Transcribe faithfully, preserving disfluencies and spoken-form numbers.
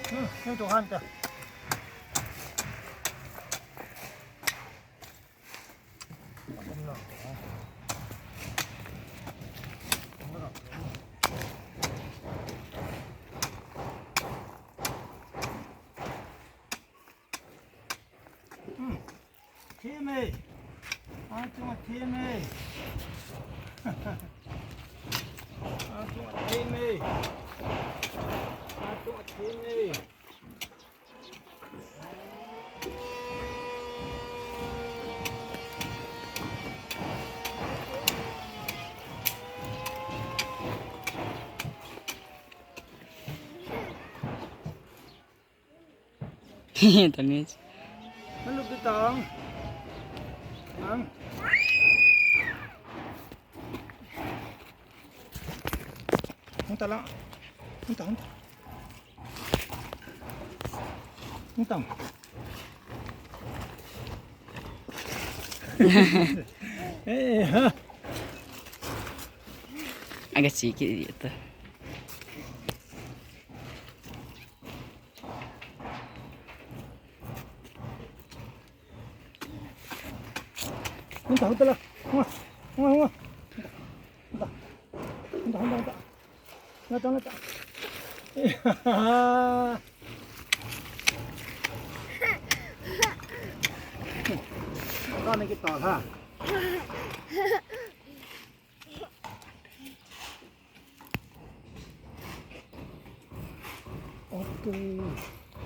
Hmm, yung tuhan ta. Hmm. Theme. Achunga theme. Achunga theme. Achunga theme. Tamis. Ano bitang? Ang. Hunta lang. Hunta, hunta. Hunta. Eh, ha. Agak sikit je tu. Hunta, hunta lah. Hunta, hunta, hunta. Hunta, hunta, hunta. Hunta, hunta. Kau ni kita lah. Oke.